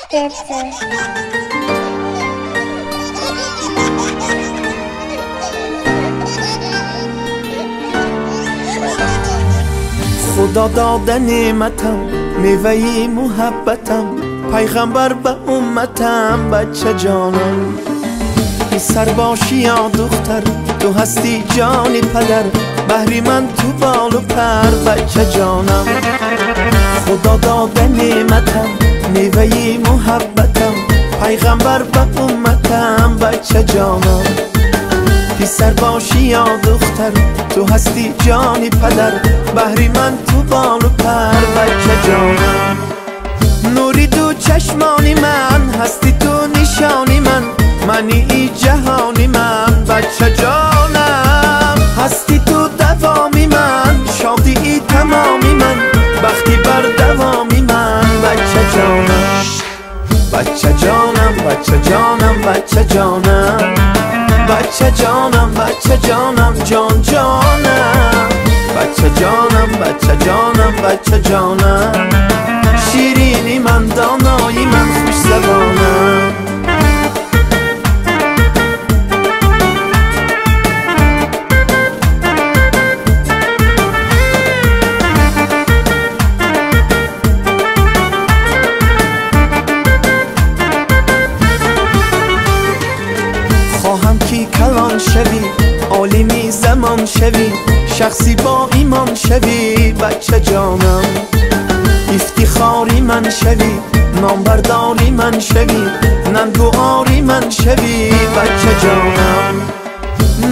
خدا داده نعمتم، میوه محبتم، پیغمبر به امتم، بچه جانم. پسر باشی یا دختر، تو هستی جان پدر، بهری من تو بال و پر، بچه جانم. خدا داده نعمتم، میوه محبتم، پیغمبر به امتم، بچه جانم. پسر باشی یا دختر، تو هستی جان پدر، بهری من تو بال و پر، بچه جانم. نوری دو چشمانی من، هستی تو نشانی من، منی ای جهانی من، بچه جانم. هستی تو دوامی من، شادی ای تمامی من، بختی بر دوامی من، بچه جانم. بچه جانم، بچه جانم، بچه جانم، بچه جانم، بچه جانم، جان جانم، بچه جانم، بچه جانم، بچه جانم، شیرینی من، دانایی من، خوش زبانم. خواهم کی کلان شوی، عالمی زمان شوی، شخصی با ایمان شوی، بچه جانم. افتخاری من شوی، نامبرداری من شوی، ننگواری من شوی، بچه جانم.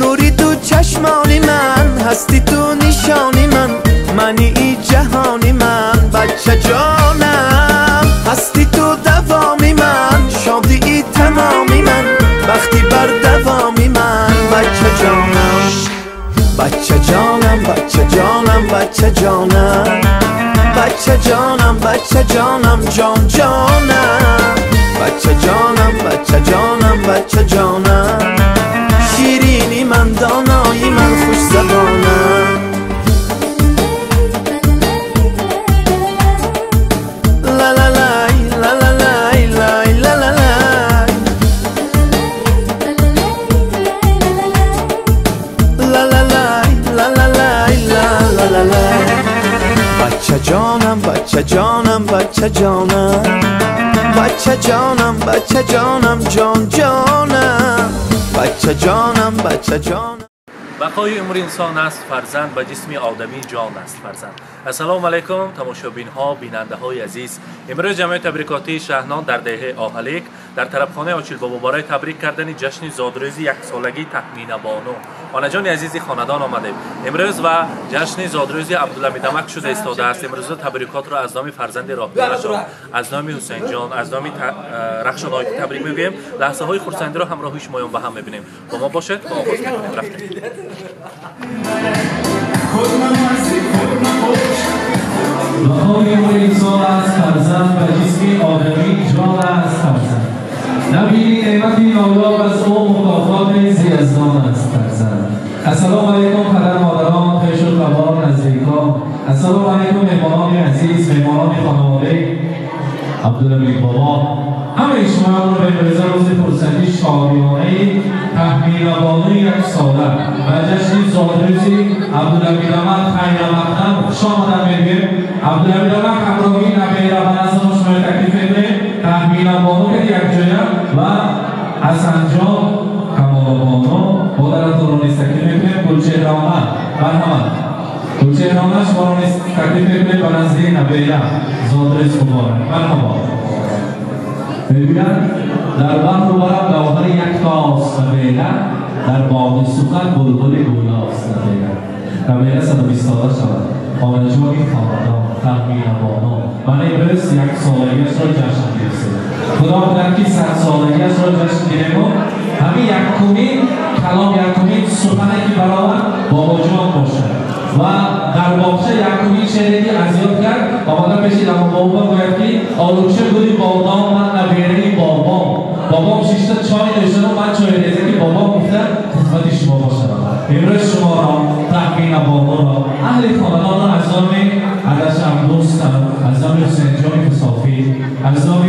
نوری دو چشمانی من، هستی تو نشانی من، منی ای جهانی من، بچه جانم. هستی تو دوامی من، شادی ای تمامی من، بختی بر دوامی من، بچه جانم. بچه جانم، بچه جانم، بچه جانم، بچه جانم، بچه جانم، جان جانم، بچه جانم، بچه جانم، بچه جانم، شیرینی من، دانایی من، خوش زبانم. لا لا لا لا لا لا لا لا لا لا لا لا لا لا لا. بچه جانم، بچه جانم، بچه جانم، بچه جانم، بچه جانم، جان جانم، بچه جانم، بچه جانم. بقای عمر انسان است فرزند، به جسم آدمی جان است فرزند. السلام علیکم تماشابین ها، بیننده های عزیز. امروز جمعیت تبریکاتی شهنان در دهه آهلیک در طرفخانه آچیل بابا برای تبریک کردن جشن زادروز یک سالگی تهمینه بانو آنجان عزیز خاندان آمدیم امروز و جشن زادروز عبدالحمید امک شده ایستاده است. امروز تبریکات را از نام فرزند راهبرشان، از نام حسین جان، از نام رخشان های تبریک میگوییم. لحظه های خرسندی را همراه شمایان به هم میبینیم. با ما باشد و آغاز میکنیم. رفتیم. بقای عمر انسان است فرزند، و جسم آدمی جان است فرزند. نبینی نعمتی نایاب از او، مکافات یزدان است فرزند. السلام علیکم پدر مادران، خویش و تبار، نزدیکان. السلام علیکم مهمانان عزیز، مهمانان خانواده عبدالحمید بابا. همه شما رو به امروز روز پرسندی شادیانه تهمینه بانوی یک ساله و جشن زادروز عبدالحمید امک خیر مقدم خوش آمدن میگیم. عبدالحمید امک همراهی نبیره و نظم شما تکلیف میکنیم. تهمینه بانو که یک جایه و حسن جان، کمال بانو مادرتون رو نیز تکلیف میکنیم. گلچهره آمد مرحمت، گلچهره آمد شما رو نیز تکلیف میکنیم به نزد نبیره. زادروز مبارک. مرحبا. میگویند در بحر و برم گوهر یک تاست نبیره، در باغ سخن بلبل گویاست نبیره. نبیره 120 ساله شود. خانجان خاندان تهمینه بانو من امروز یک سالگیش را جشن گرفتیم. خدا کند که 100 سالگیش را جشن گیریم و همین یکمین کلام، یکمین سخنی که برآورد بابا جان باشد و در باغچه یکمین شعری که از یاد کرد آمدن پیش بابا گوید که آلوچه گلی بادام، من نبیره بابام، بابام شیشتا چای نوشتن و من چای ریزه که بابام گفته خدمت شما باشم. امروز شما را تحمیل بابا را اهل خاندان را از نام عدشم دوستم از نام حسین جان کسافی از نام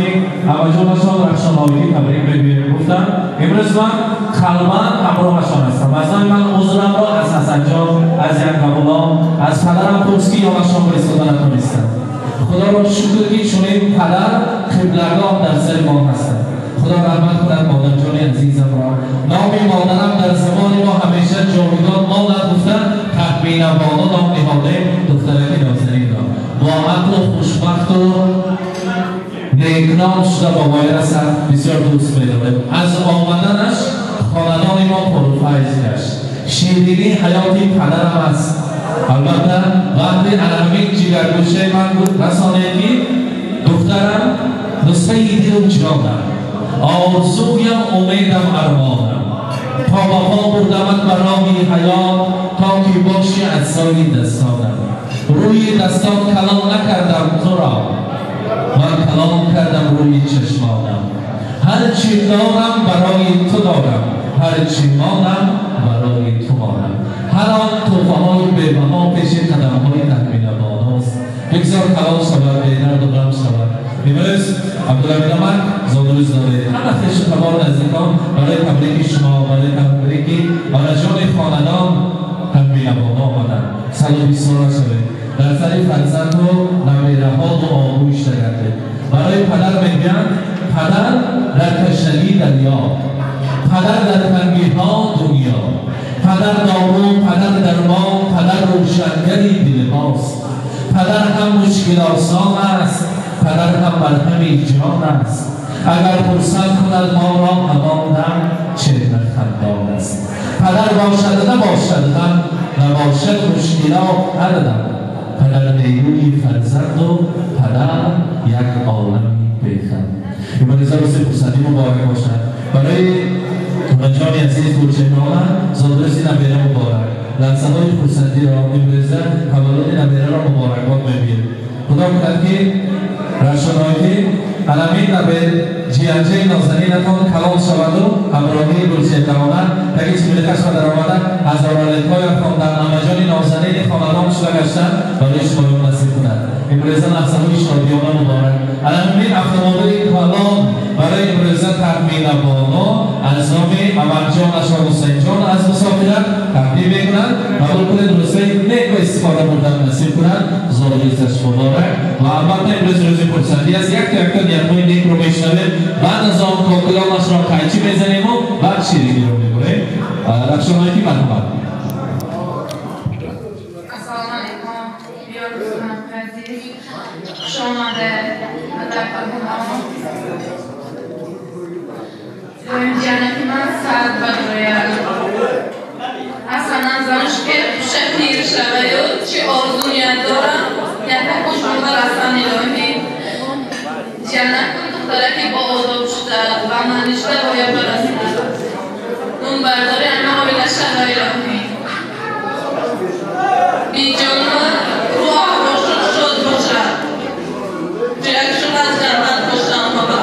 عمجانشان رخشان آیدی تبریک بگویم. گفتم امروز من قلبا همراهشان هستم. از نام من عذرم را از حسن جان از یک غلام از پدرم پرس که یادشان برساده نتونستم. خدا را شکر که چنین پدر قبلگاه در سر ما هستند. خدا رحمت کند مادر جان عزیزم را. نام مادرم در زمان ما همیشه جاودان مادر گفتن تحمیل بالا نام نهاده دخترک نازنین را با عقل و خوشبخت و نیکنام شده بابای رسد بسیار دوست می‌دارم. از آمدنش خاندان ما پرفیض گشت. شیرینی حیاتی پدرم است. البته وقتی همین جگرگوشه من بود رسانه که دخترم نسخه دل و جانم آرزویم امیدم ارمانم تا وفا بردمت به راهی حیات تا که باشی عصای دستانم. روی دستان کلام نکردم تو را من کلام کردم روی چشمانم. هرچی دارم برای تو دارم هرچی مانم برای تو مانم. هر آن تحفه های بی‌بها پیش قدم های تحمیل باناست. بگذار کلام شود به درد و غم شود. امروز عبدالحمید آمد زادروز داره. همه خویش تبار نزدیکان برای تبریک شما برای تبریک آرجان خاندان تحمیل بانا آمدن. 120 ساله شده در سر فرزند و نمیره ها و آغوش نگرده. برای پدر میگویند پدر در تشنگی دریا پدر در تنگی ها دنیا پدر دارو پدر درمان پدر روشنگری دل ماست. پدر هم مشکل آسان است پدر هم مرهم جان است. اگر خرسند کند ما را همان دم چهره خندان است. پدر باشد نباشد غم نباشد مشکلات هر دم. پدر نیروی فرزند و پدر یک عالم بیخم. امروز روز خرسندی مبارک باشد برای جان عزیز گلچهران زادروز نبیره مبارک. لحظه های خرسندی را امروز تولد نبیره را مبارکباد می‌بینیم. خدا کند که رشانایی علمین نبیر جیانجه نازنینتان کلام شود و همراهی گلچهران تکی چیمیلکش و در آمدن هزارانت های خواندن همجان نازنین خاندان شده گشتن برای شما نصیب کند. امروز لحظه های شادیانه مبارک. علمین افراد کلام برای امروز تحمیل بالا از نام عمرجان اشرف حسین جان از مسافرت تقدیم میکنند. قبول کنید روزه نیک و استفاده بردن نصیب کنند. زادروزش مبارک. و البته امروز روز خرسندی است. یک تا یک تا نیت‌های نیک رو میشنویم. بعد از آن کاکلانش را قیچی میزنیم و بعد شیرینی رو میبریم. رخشانایی که مرحبا. السلام علیکم بیار دوستان عزیز خوش آمده در جنتی من سد بگوید اصلا نزانش که پیر شوید چه آرزو نیت دارم نیت خوش مونده رسن الهی جنت کن دختره که با آداب شده و منشته باید برسد نون برداری همه آیله شده الهی بی جانم رو آباشون شد باشد جلکشون از جنت باشم بابا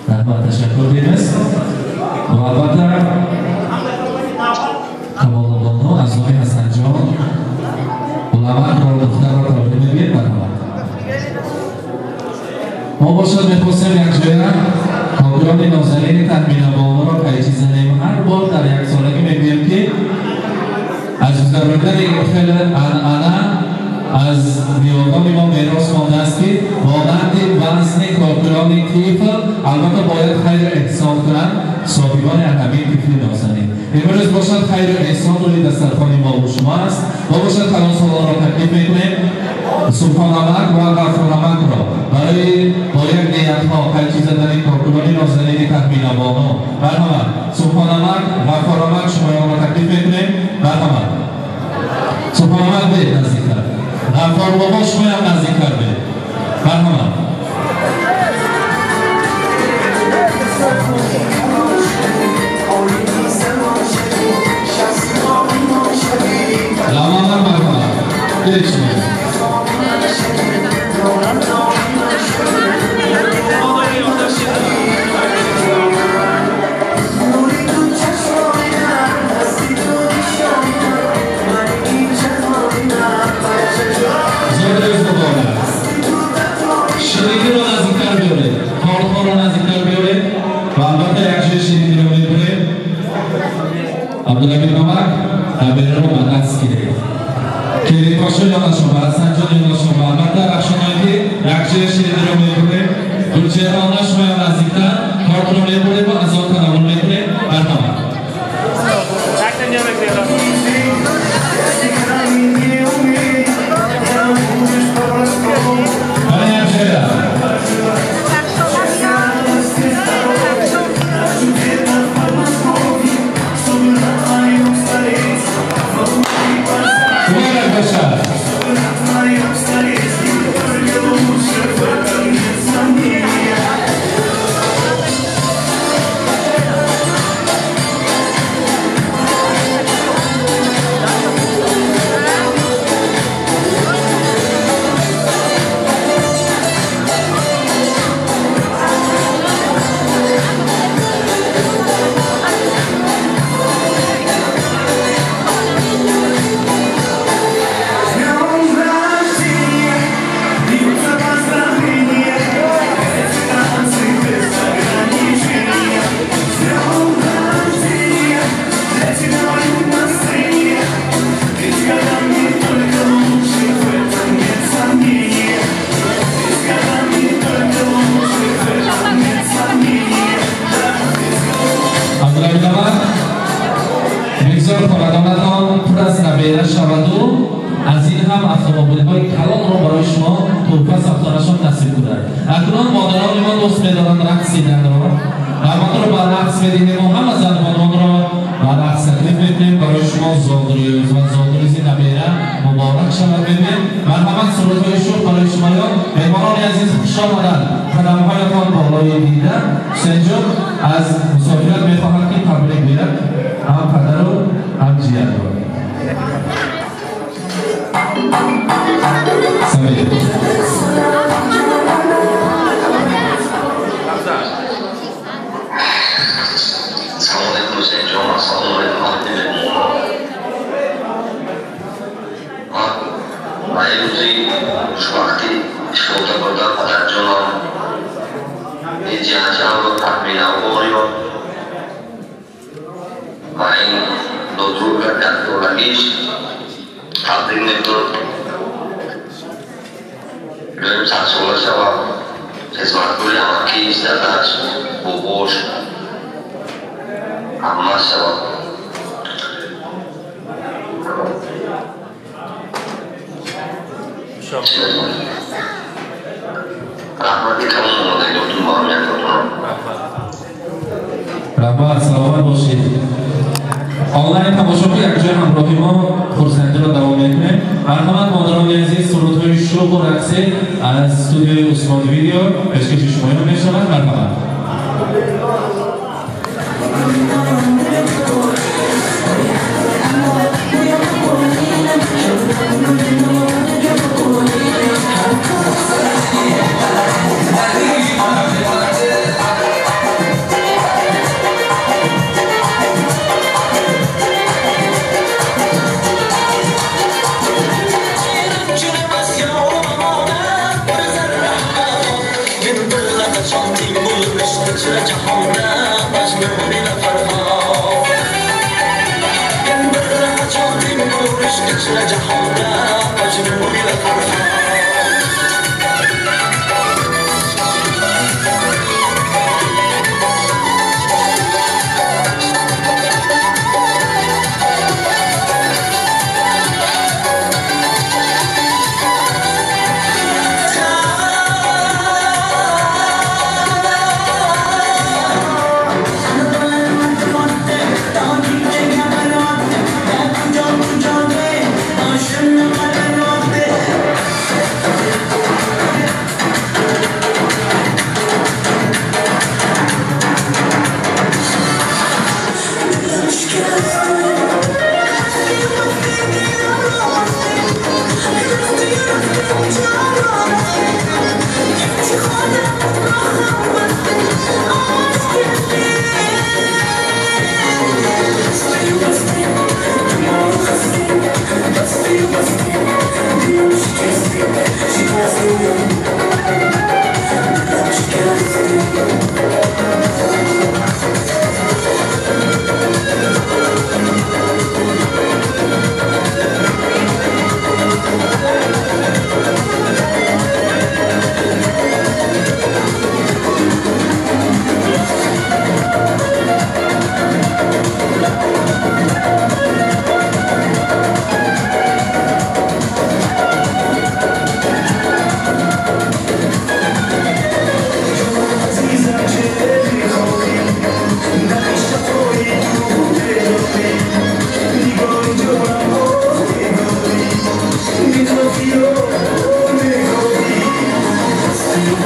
رحمت تشکر دیمز و البته کمال بانو از نام حسن جان علماء را دختر را تبریک میگیم. مرحبا. ما باشد میخواستیم یک جایه کاکران نازنین تحمیل بانو را قیچی زنیم. هر بار در یک سالگی میگوییم که از گذراندن این خیلی عنعنه از نیاکان ما میراث مانده است که مانند وزن کاکران طفل البته باید خیر احسان کنند صاحبان همین طفل نازنین. امروز باشد خیر احسان روی دسترخوان ما و شما است. ما باشد کلان سالان را تکلیف میکنیم سبحان الله و غفور الله را برای با یک نیت ها قیچی زدن کاکران نازنین تحمیل بانو. مرحبا. سبحان الله غفور الله شما را تکلیف میکنیم. مرحبا. سبحان الله به نزدیکتر. غفار بابا شما هم نزدیکتر به. Марҳамат. Ламандар марҳамат. Келед шумо. Зодрӯз муборак. Шириниро наздиктар биёред, тортҳоро наздиктар биёред ва албатта якҷоя шириниро мебурем. Абдулҳамид Мамак, набераро ба даст гиред. Келинпошо ёнашон ва Ҳасанҷон ёнашон ва албатта Рахшоное ки якҷоя шириниро мебурем. Гулчеҳраона шумоям наздиктар, тортро мебурем ва аз он танаввул мекунем. Марҳамат. Ҳама якҷоя. Муборак бошад. Абдулҳамид, бигзор хонадонатон пур аз набера шаваду аз ин ҳам автомобилҳои калонро барои шумо тӯҳфа сохтанашон насиб кунад. Акнун модарони мо дӯст медоранд рақсиданро. Даъватро ба рақс медиҳем ва ҳама занбононро ба рақс таклиф мекунем. Барои шумо зодрӯз ва зодрӯзи набера муборак шавад мегӯем. Марҳамат, сурудҳои шӯх барои шумоён. Меҳмонони азиз, хуш омаданд. Қадамҳоятон болои дида. Ҳусейнҷон аз мусофират мехоҳад ки табрик гӯяд ҳам падару ҳам ҷиянро. Самир. Салом алейкум, Ҳусейнҷон, ассалому алейкум, аҳли меҳмонон. Ман ба ин рӯзи хушбахтӣ истифода бурда падарҷонам ин ҷиҳатҷамро таҳминаввориро ва ин додруга дастдорагиш табрик мекунам. Илоҳим садсола шавад, хизматгори ҳамакиш, дадаш, бобош, ҳамаш шавад. Раҳмати тамом омодагиотон ба ҳам якотонам. Раҳмат, саломат бошед. Онлайн тамошо ки якҷоя ҳамроҳи мо хурсандиро давом мекунем. Марҳамат, модарони азиз, сурудҳои шӯху рақсӣ аз студияи Усмон Видео пешкаши шумоён мешавад. Марҳамат. Thank you. We'll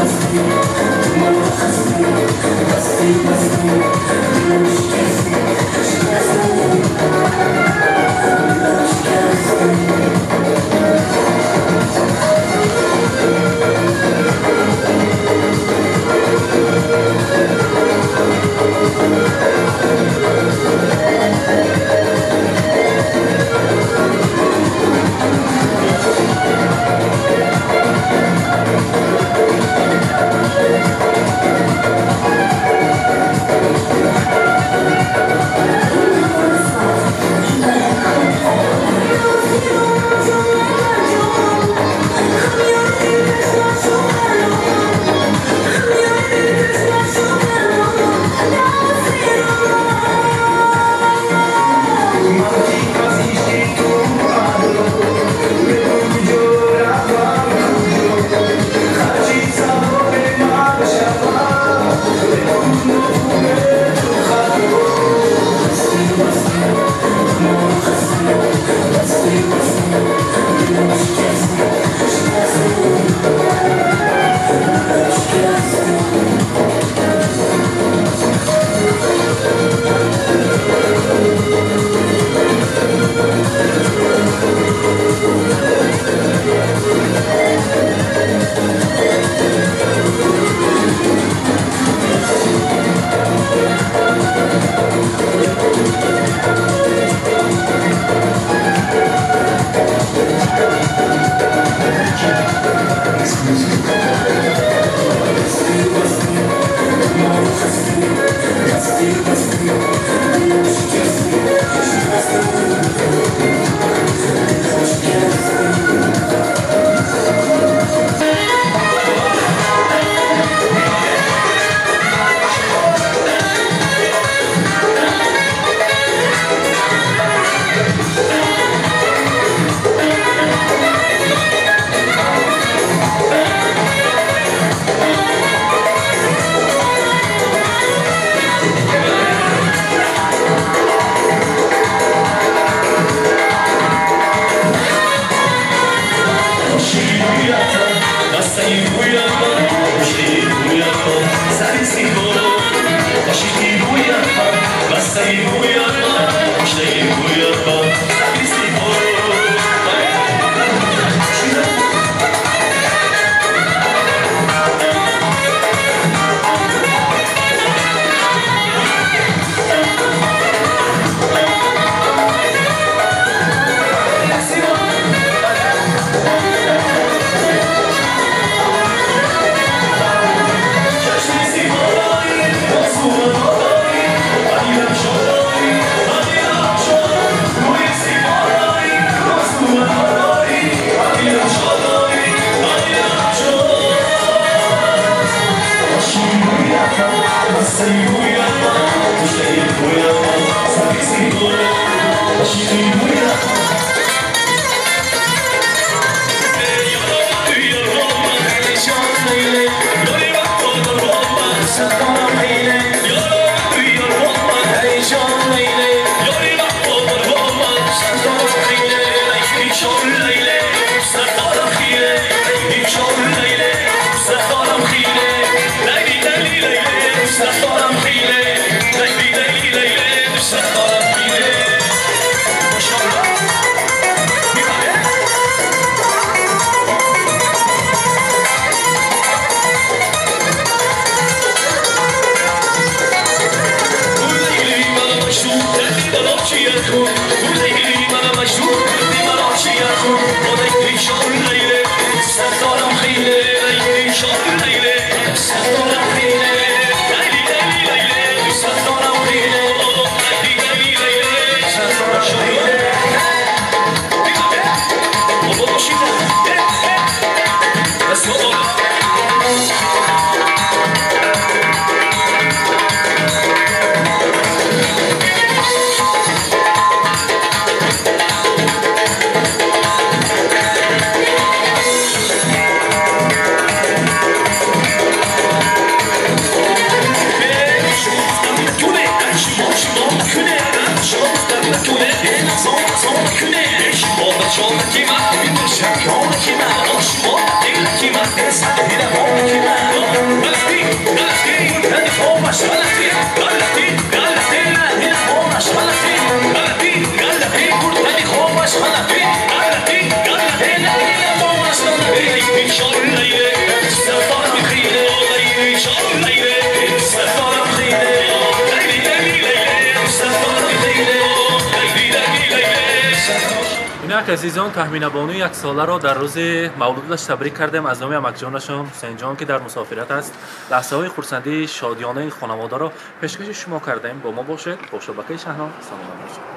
Инак азизон, Таҳминабону яксоларо дар рӯзи мавлудаш табрик кардем аз номи амакҷонашон Ҳусейнҷон, ки дар мусофират аст. Лаҳзаҳои хурсандии шодиёнаи хонаводаро пешкаши шумо кардем. Бо мо бошед, бо шабакаи Шаҳнон саломат бошед.